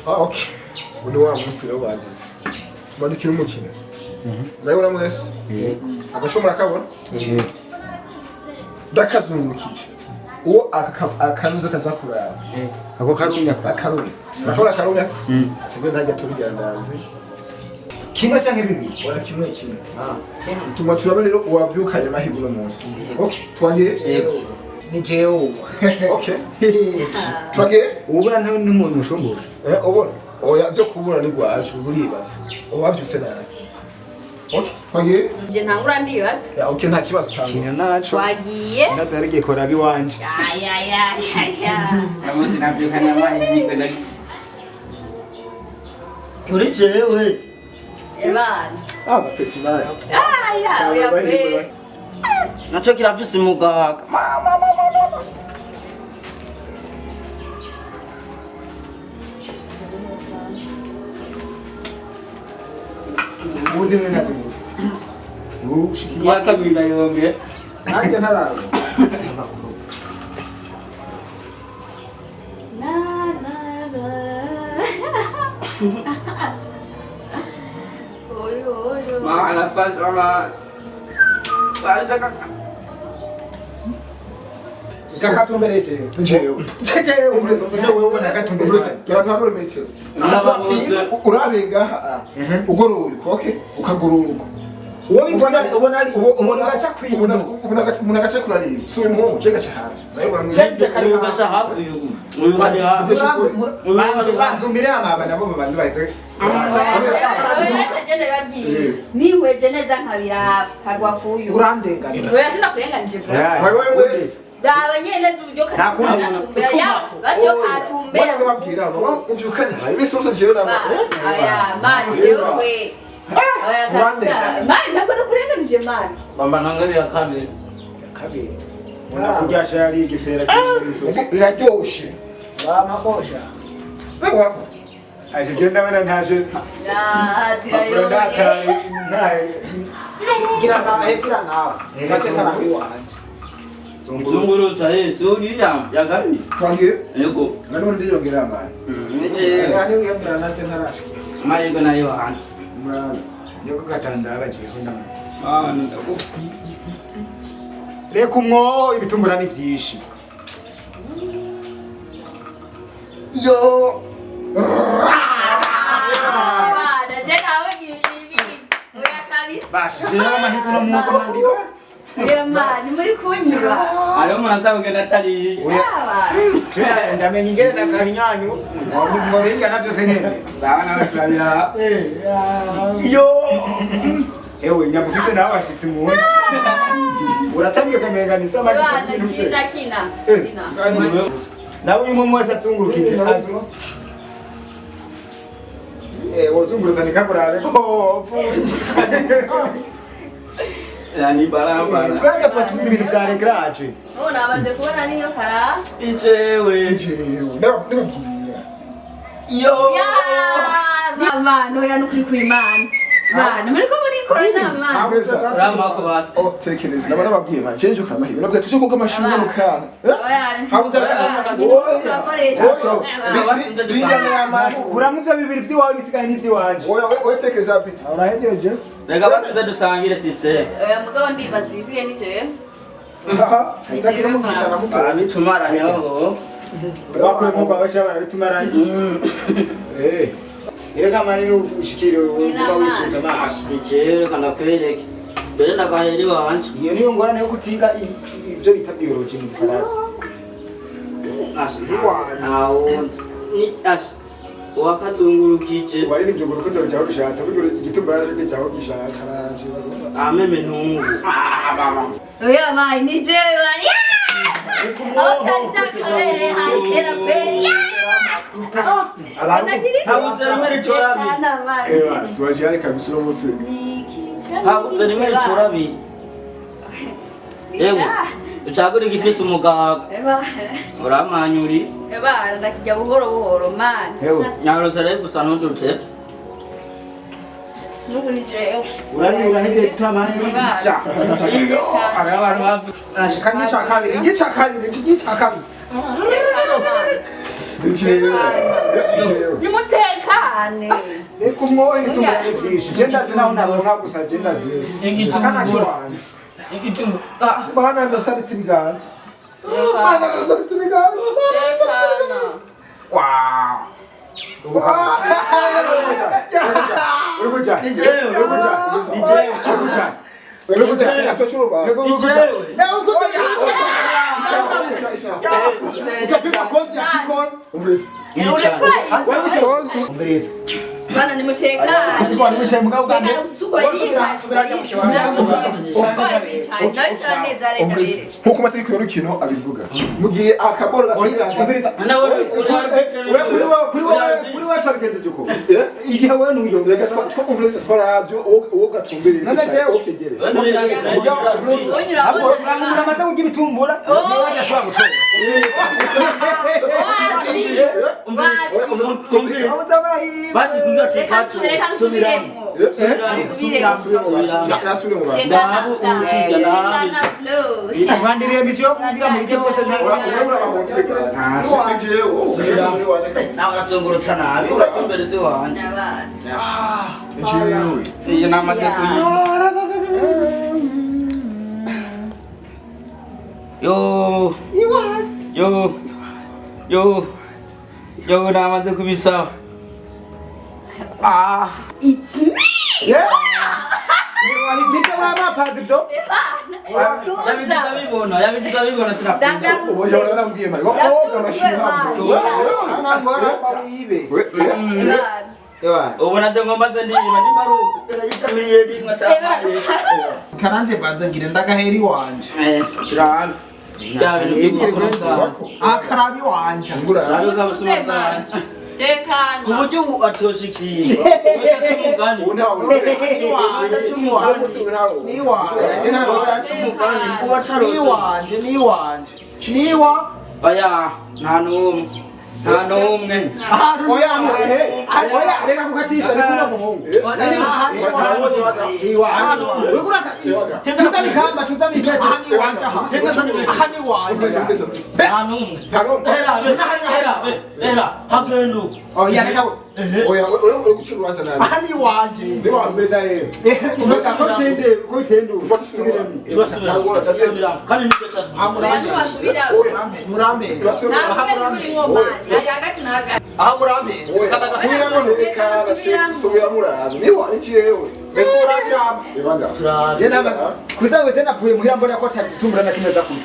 Ah, okay. Uno wa munsi rero bagize. Tumanukira umukino. Murabona mwese? Agaco murakabona? Ndakazungurukije. Uwo akanuza kazakuraba. Ako karumya kwa. Akarumya. Urakabona akarumya? Sibwo ntajya turigandazi. Kimwe canke bibiri? Ora kimwe kimwe. Tuma turabe rero uwavyukanye amahirwe uno munsi. Okay, twagiye? Yego. Ni jewe. Okay. Twagiye? Ubura n'umuntu ushumbusha. Eh, ubona? Oya, vyo kubura ni gwaje, uribaza. Uwavyutse nabi. Okay, twagiye? Nje ntangura ndibaza. Ya, okay, nta kibazo cyangwa. Kinyo naco. Twagiye. Ndaza yarigiye kuraba iwanje. Ayayayaya. Umunsi navyukanye amahirwe kuri jewe. Ebana. Ah, bapeti nayo. Aya, oya kwe. Naco kirafise umugaga. Ubundi rero nazungurutse. Ni wowe ushikira. Iya kabiri ndayongera. Nanjye ntaraba. Na na na. Oyo oyo. Mana fasha mana. Fasha kaka. Kakatumbereye jewe. Jewe. Jewe. Umurezi, Ese wewe ubona agatumbereye. Umurezi, gira ntabure metero. Ndababuze. Urabe ngaha, ugoroye uko, okay? Ukagorora uko. Uwo bituma Ubona ari Ubona agaca kwino. Ubona agaca, umuntu agaca kurarira. Si uyu muhungu, je gaca hafi. Nawe uramwiza. Jeje kari Uyu gaca hafi uyu. Uyu kari hafi. Uyu banze kari hafi. banze umire amaba nabo babanze bahise. Oya, nababwiye. Nihweje neza nkabiraba kagwa kuyu. Urandenganira. Oya sinakurenganije vura. Mwawe mwese. Raba nyene neza uburyo Nta kundi katumbera. Ya, basi yo katumbera. Mwana babwira aba uvyukanye. Ibisi bose jewe nabo. Aya, mani jewe kwe. Oya kabisa. Mani ntabwo nakurenganije mani. Bamba nangari ya kabiri. Kabiri. Ubona kurya shari igifera cy'inzozi. Biraryoshe. Bamakosha. Wewe wako. Aje je ndabona ntaje. Ya, zirayoye. Ndataye ntaye. Gira nawe, gira nawe. Gace karaba iwanje. Zungurutsa eh, uriya ya kabiri. Twagiye? Yego. None ndiyongera amani. Ni jewe. Ani wiyemera nanjye ntarashikira. Amahirwe nayo hanze. Murabe. Niko gatanda bagiye ndamana. Mana ndagufa. Reka umwoho ibitumbura ni byinshi. Yo. Bana, je nawe ibi. Oya kabisa. Bashije amahirwe uno munsi nandi. Oya mani muri kunyiba. Hariho umuntu aza kugenda atariye. Oya. Tena ndamenye ingene nakahinyanyu ngo bingana byose nyene. Sawa nawe turabira. Yo. Ewe nyabufise nawe abashitsi mu wundi. Uratamye ukamenga ni samaki. Bana, kina kina. Kina. Nawe uyu umwe wese atungurukije azu. Eh, wozungurutsa nikakurabe ko wopfuye. Yani barabara. Twebwe tuba tuzi ibintu bya regraje. Oh, namaze kubona niyo kara. Ijewe. Jewe. Ndababwira. Yo. Ya, mama, oya nukuri kw'Imana. Bana, muri ko murikora inama. Uramako basi. Oh, tekereza. Ndabona babwiye ba jeje ukamahirwe. Nabwiye tuje koga amashuri mu kana. Oya. Habuze Bingana y'amani. Kuramwo ivyo bibiri by'iwawe bisigaye n'iby'iwanje. Oya, oya tekereza biti. Urahejeje? Reka basize dusangire system. Oya mugabo ndibaza ibisigaye ni jewe. Itagira umugisha na muto. Barabitumaranye ho. Bakwiye nko babasha barabitumaranye. Eh. Erega mani n'ushikire uba wifuza amaso. Ijewe reka ndakwereke. Mbere ndagahera iwanje. Iyo niyo ngorane yo kutiga ibyo bita biology mu Gifaransa. Asha. Nta wundi. Ni asha. Uwakazungurukije. Waririmbye ngo urukundo rucaho rushatse, burya igitumbura naco kicaho gishatse. Ameme ntungu. Oya mani ni jewe mani. Aho hari kera kweri. Habuze rimwe ritora abiri. Ewa, siwajane kabisa uno munsi. Habuze rimwe ritora abiri. Yego. Ucagura igifise umugaga. Uramanyuri. Ebana ndakijya buhoro buhoro mani. Ewe, Nyarutse rero gusa ntudutse. Nubu ni jewe. urari urahejeje guta Sha. Hariho abantu bavuze. Ashika ngica kabiri, ngica kabiri, ngica kabiri. Nimutekane. Reka umwohe ibitumbura ni byinshi. Je ndazi naho naronka gusa je ndazi. Akana kiwanje. Igitungo. Bana ndataritse ibiganza. Bana ndataritse ibiganza. Tekana. Wow. Uri kuja. Ni jewe. Uri kuja. Ni jewe. Uri kuja. Uri kuja. Atoshura. Uri kuja. Jewe. Eh, uri kuja. Ukapiga konzi ya kikoni. Umviriza. Urikwaye. Umviriza. Bana nimutekane. Kuko niwicaye mugabo ugande. Umviriza. Nkuko amategeko y'urukino abivuga. Mu gihe akaboro gacira Umviriza. Nawe We kuri wewe kuri wewe kuri wewe twabigenze uko. Igihe wewe nuyo. Reka twumviriza twaravyo uwo gatumbereye. None jewe. ukegere. Ahubwo uramaze kugira ibitumbura niwe wajya ashobora gutora. Basi kugira tutatu. Subiramo. Nasubire mu basi. Ubandiriye misiyo yo kugira muri ibyo byose Nawe urazungurutsa nabi uratumbereze wanje. Iyo namaze kuyi. Yo. Yo. Yo. Yo namaze kubisaba. Ah. It's me! Nibyo waba padiri byo. Yabigize abibona, yabigize abibona sinakunda. Ubu nacyo ngomba nze ndiba nimba ari uko. Yitabiriye rimwe atabaye. Karanje banza ngire ndagahera iwanje. Eh, turahana. Bya bintu by'ubuzima bwawe. Akarabi wanje. Turabe bw'ubuzima bwawe. Tekana. Ku buryo ubu atoshikiye. Uca c'umugani. Uca c'umugani. Uca c'umugani. Uca rose. Niwanje, niwanje. Niwa. Oya, nta n'umwe. Nta n'umwe. Oya muhe. Oya reka kukatisha ni kuno muhungu. Tuzani kamba tuzani ikete. Aha niwanje aha. Aha niwanje. Nta n'umwe. Hera, hera, hera, hagenda uko. Oya reka. Aha niwanje. Umviriza rero. Umviriza ko bitende ko bitende usubiremo. Turasubira. Turasubira. Kandi nicyo cyane. Murambe. Aha murambe. Je namaze kusango je navuye muhira mbona ko atagitumbura na kimwe za kurya.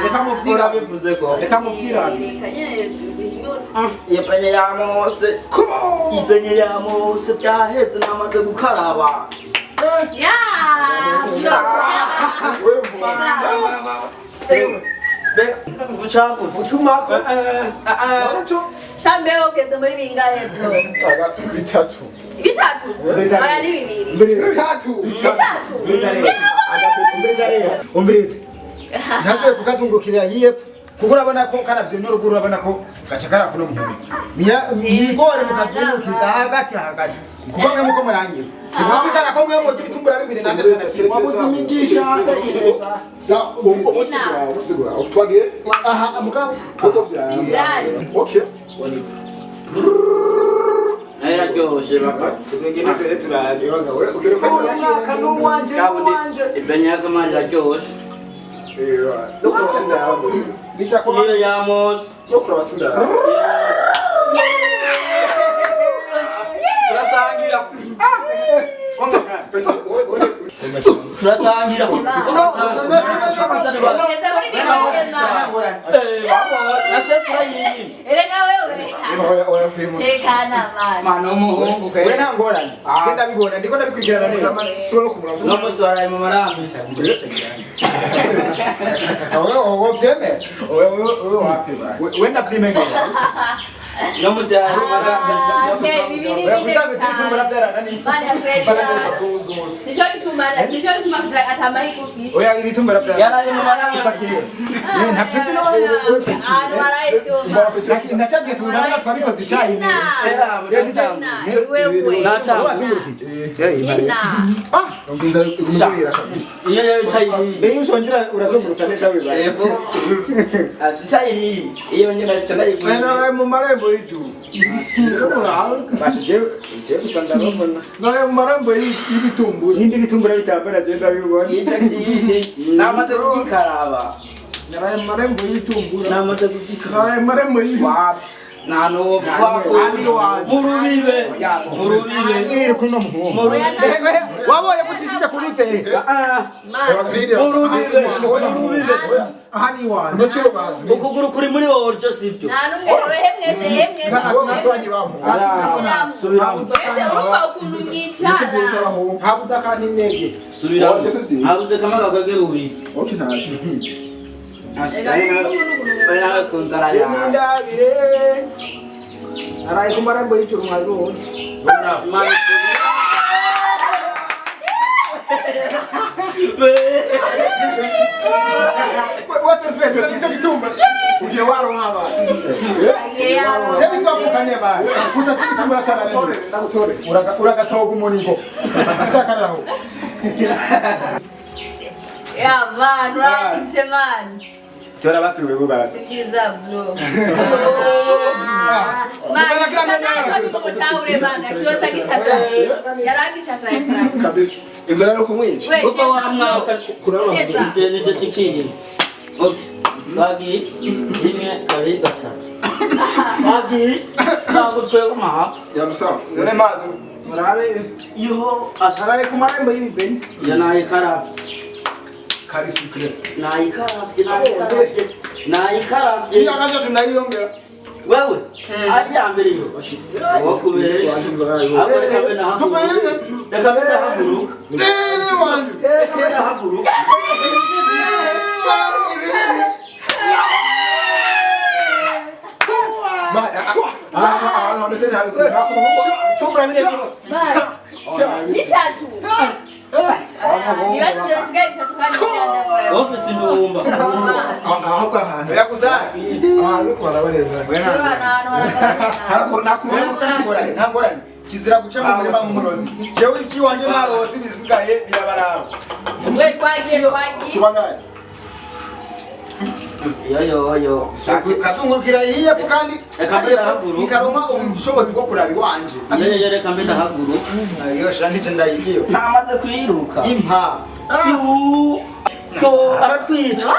Reka muvyira. Bivuze ko. Reka muvyira. Ipenye ya Mose. Ipenye ya Mose byaheze namaze gukaraba. Gucaguza. Utumako. Shambe ugeze muri bingahe bro? Bitatu. Bitatu? Oya ni bibiri. Umviriza. Bitatu. Bitatu? Umviriza rero. Umviriza rero. Umviriza. Ntasubiye kukazungukira hiyepfo. Kuko urabona ko karavyo n'uruguru urabona ko gaca kara kuno muhungu. Mwigore mukazungukiza hagati hagati. Kuko mwe muko murangira. Ntibyumvikana ko mwe mugira ibitumbura bibiri nanjye atanakiwe. Wabuze imigisha. Twagiye? Aha mugabo. Uko vyari. Vyari. Okay. Nayo iraryoshe baka. Nigeze rero turabe. Ewaga we ugere ko Umwaka n'uwanje Kabundi n'uwanje. ipenye y'akamari iraryoshe. Ewa. No kurabasinda yawe. Iyo ya Mose. No kurabasinda yawe. Turasangira. Turasangira. Ugeze muri bingahe ma? Eh, babo, nasesura yini. Erega wewe. Oya film. Tekana man. Mwana w'umuhungu We ke. nta ngorane. Je ndabibona ndiko ndabikurikirana neza. Sura kumuraba. No musi waraye mu marambi. Wowe wowe vyemera. Oya oya wapi ba. We ndavyimenyera. No musi Bibiri Oya, bine kusanzwe ibitumbura byarananiye. Mani hasigaye bitanu. Nico gituma atamahirwe ufise. Oya, ibitumbura byarananiye. Yaraye mu maranga. Ifakiye. Ntabyo nzi no- Ahantu haraye siyo Apeti. Ndacagiye tubona twabikoze icayi. Kera Kina, wewe. Kina. Ah, inzara igumira kabisa. Iyo rero icyayi Iyo ushonje urazungurutsa neza wibaye. Yego. Icyayi iyo nyine ndayigura. Naraye mu marembo y'ijuru. Basha jewe jewe gusa ndababona. Naraye mu marembo y'ibitumbura. Nimba ibitumbura bitambara je ndabibona. Icyo kindi namaze kugikaraba. Naraye mu marembo y'ibitumbura. Namaze kugikaraba. Naraye mu marembo y'ibitumbura. Wapi? Nta n'uwo murubibe murubibe Iri kuno muhungu. Waboye kutishije kunitse. Mani. Murubibe murubibe. Aha ni iwanjye. Ndacyo bazi. Ukuguru kuri muri wowe uryo sivyo. Nta n'umwe rohe mwese he mwese. Abo basangi bampu. Subiramo. Mwese urumva ukuntu mwicara. Habuze akantu intege. Subiramo. Habuze kamwe kagwege bubiri. Okay, ntaje. Ari nawe ku nzara yawe. Ndabire. Naraye ku marembo y'ijuru mwabibonye. Imana Wese icyo gitumbura. Ugiye waronka abana. Je bitwavukanye bana. Kuza kibitumbura cyane. Ndagutore. Uragatoga umunigo. Usakararaho. Ya man, uranditse man. Tora basiwe bo barasa. Si byiza bro. Man, mutahure man, kirosa gishasha. Yarangishasha yasanga. Kabisa. Inzara yo kumwica. We, Kuko wa mwaka Kuraba. icyo nicyo kikiye. Okay. Twagiye rimwe kabiri gatatu. Twagiye ntabwo twebwe amaha. Yamusaba. None mazi. Murabe. Yo asa Naraye ku marembo y'ibibeni. ya nayikaravye. Kari sikre. Nayikaravye nayikaravye. Nayikaravye. Iyo akaje tunayiyongera. Wewe ari ya mbere yo. Wakubesha. Ahubwo reka mbe nahaguruka. Reka mbe nahaguruka. Ni wanje. Reka mbe nahaguruka. Ma ahantu hameze nabi. Tumbura bine byose. Man, bitatu. Niba tujya bisigaye bitatu kandi byandavura. Ofisi ndumba. Ahubwo ahantu. Oya gusa. Ahantu ko barabareza. Oya Ahantu haragaragara. Harakora Oya gusa ntangorane ntangorane. Kizira guca mu murima nk'umurozi. Jewe ikiwanje narose ibisigaye birabaraba. We twagiye twagiye. Tubangane. Yo yo yo. Kazungurukira hiyepfo kandi Reka mbe ndahaguruka. ikaronka ubushobozi bwo kuraba iwanje. Yo yo reka mbe ndahaguruka. Iyo shira ntice ndayigiyo. Namaze kwiruka. Impa. Yu. Yo aratwica.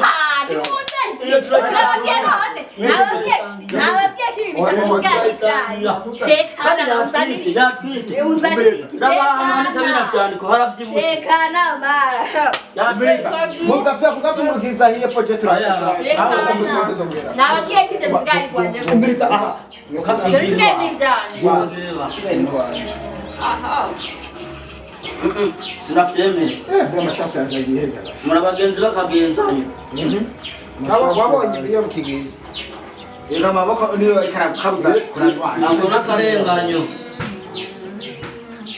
Ah, nikunde. Iyo turagira. Nababwiye none. Nababwiye. Nababwiye ko ibi bitatu bisigaye ibyanyu. Kandi Tekana yatwitse uzanire. yatwitse. Uzanire. Raba ahantu handitse bino vyandiko haravyibushe. Tekana ma. Yatwitse. Mugasubira kukazungurukiriza hiyepfo je Aya. Tekana. Nababwiye ko ibyo bisigaye ibyanyu. Umviriza aha. Ibyo bisigaye ni ibyanyu. Aha. Sinavyemera. Eh, by'amashasi yanje agiye hegara. Muri abagenzi bakagenzanya. Wabonye iyo mukigiye. Rero amaboko niyo ariko arabuza kuraba iwanje. Ntabwo n'akarenganyo.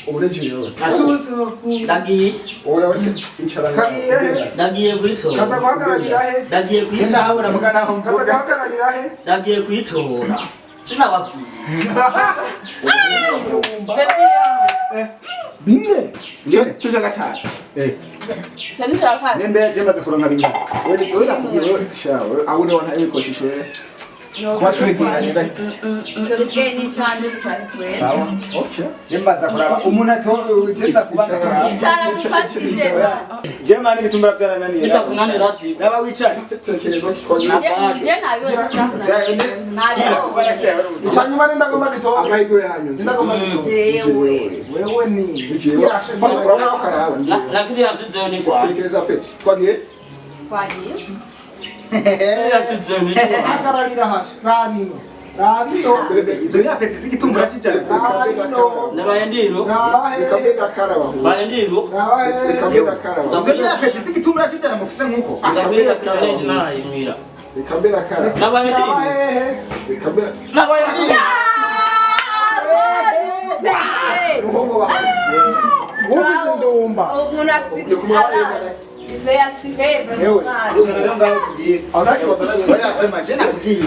Uburejeyo. Ndagiye. Oya wati icara. Kagiye. Ndagiye kwitora. Kaza guhagararira he? Ndagiye Je kwitora. ndahabona muga naho Kaza mvuga. guhagararira he? Ndagiye kwitora. Sinababwiye. Bine. Cyo cyo gatanu. Eh, Cyane cyane. nembe je maze kuronka bingana. Wewe wewe nakubwiye shawe. Aho ni wana ibikoshishwe. Kwa twegeranye ndahita. Ibyo bisigaye ni icyanyu dushaka turebe. Sawa. Okay. Je mbaza kuraba umuntu ato je nza kubanza kuraba. Icara dufatije. Je mani ibitumbura byarananiye. Bitakunanira siko. Naba wicaye. Tekereza ko Je nabibonye nabibonye. Icyanyuma ni ndagomba gitoke. amahirwe yanyu. Ndagomba gitoke. Jewe. Wewe ni. Ikiwe. Urabona ko karaba. Lakini yasizeyo ni kwa. Tekereza peti. Twagiye. Twagiye. Yasizeyo ni kwa. Hagararira hashi. Rabino. Rabino. Izo ni apeti z'igitumbura cy'ijana. Rabino. Nabaye ndiru. Reka mbe ndakaraba. Baye ndiru. Reka mbe ndakaraba. Izo ni apeti z'igitumbura cy'ijana mufise nkuko. Ndabwira ko nari narayimira. Reka mbe ndakaraba. Nabaye ndiru. Reka mbere. Nabaye Umuhungu wawe. Wumvise ndumba. Umuntu afite afite Yewe, gusa rero ngaho tugiye. Aho nta kibazo na nyuma. Oya vraiment je nakubwiye.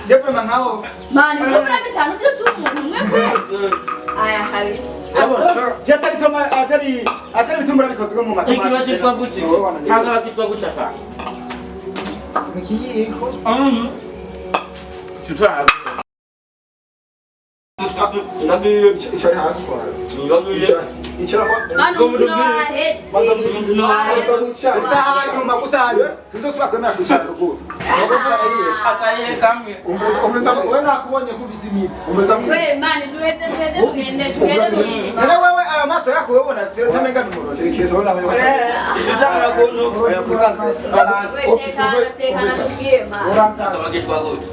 Je vraiment nkaho Mani, ibitumbura bitanu byose umuntu umwe kwe. Aya kabisa. urabona je atari toma atari ibitumbura bikozwe mu Ikiba matomati. cyitwa gutya. Ntabwo kitwa gutya fa. Nikiyiko. Tuta. Ndagiye. Icara hasi kwanza. Ndagiye. Icara. Icara kwa. Mani, umukino wahetse. Umukino wahetse. Baza wicara. Gusa hanyuma gusa hanyuma sinzosubira kwemera kwicara ruguru. Aho kwicara hiye. Akaye kamwe. Umviriza umviriza Wewe nakubonye ko ufise imiti. umviriza We, mani, duheze duheze tugende tugende mu buzima. None wewe ayo maso yako wewe ubona utamenga n'umurozi. Tekereza wowe nawe. Sisitanga kuntu. Oya kusanzwe. We, tekana tekana tugiye mani. Urantase. Akaba kitwa gutya.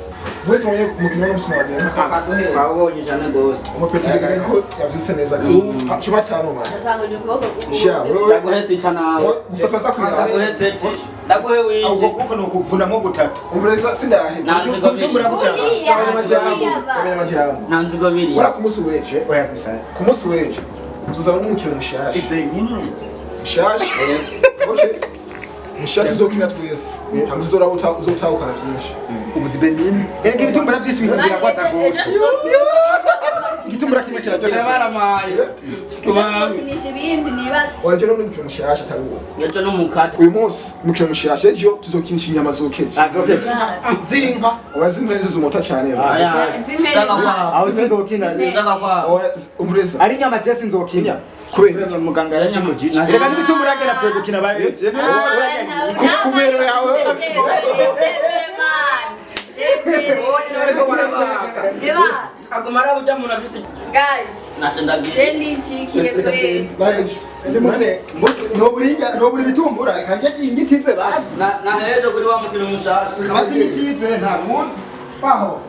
Mwese mubonye umukino w'umunsi wagenze. Akaduhera. Twabonye cyane gose. Umupeti bigaragara ko yavyutse neza kabisa. Cuba cyane mwana. Natanguje ukuboko Sha, kugufi. wewe Ndaguhe sita nawe. gusa twasa kuyaga. Ndaguhe seti. Ndaguhe Ubwo wiji. kuko ni ukuvunamo gutatu. Umviriza sindahe. Nta nzigo Kutumbura biri. gutatu. Uriya, Gabanya amajambo. uriya ba. Gabanya amajambo. Nta nzigo biri. Wara ku munsi w'ejo. Oya gusa. Ku munsi w'ejo tuzaba n'umukino mushasha. Ibe nyine. Mushasha. Okay. Mushasha tuzokina twese. Hamwe uzora uzotahukana byinshi. Ubuzi benini. Erega ibitumbura byinshi bihingira kwaza Mani, ejo goto. Igitumbura kimwe kiraryoshe. Kirabaramaye. tuzokinisha ibindi nibaze. Oya ejo n'umukino mushasha atari uwo. Ejo n'umukate. Uyu munsi umukino mushasha ejo tuzokinisha inyama zokeje. Azokeje. Zinka. Oya zimwe nizo zumota cyane. Zimene. Aho sinzokina. Nzaka kwa. Oya umviriza. Ari inyama je sinzokina. Kubera Muganga yaramujije. Erega n'ibitumbura agera apfuye gukina bari. Kumero yawe. Eba, Agumara ujya muntu afise. guys, Nashe ndagiye. je nicikiye kwe. Naje. None noburi noburi bitumbura reka njye ingitize basi. Na na hejo kuri wa mukino mushasha. Basi imitize nta muntu. Baho.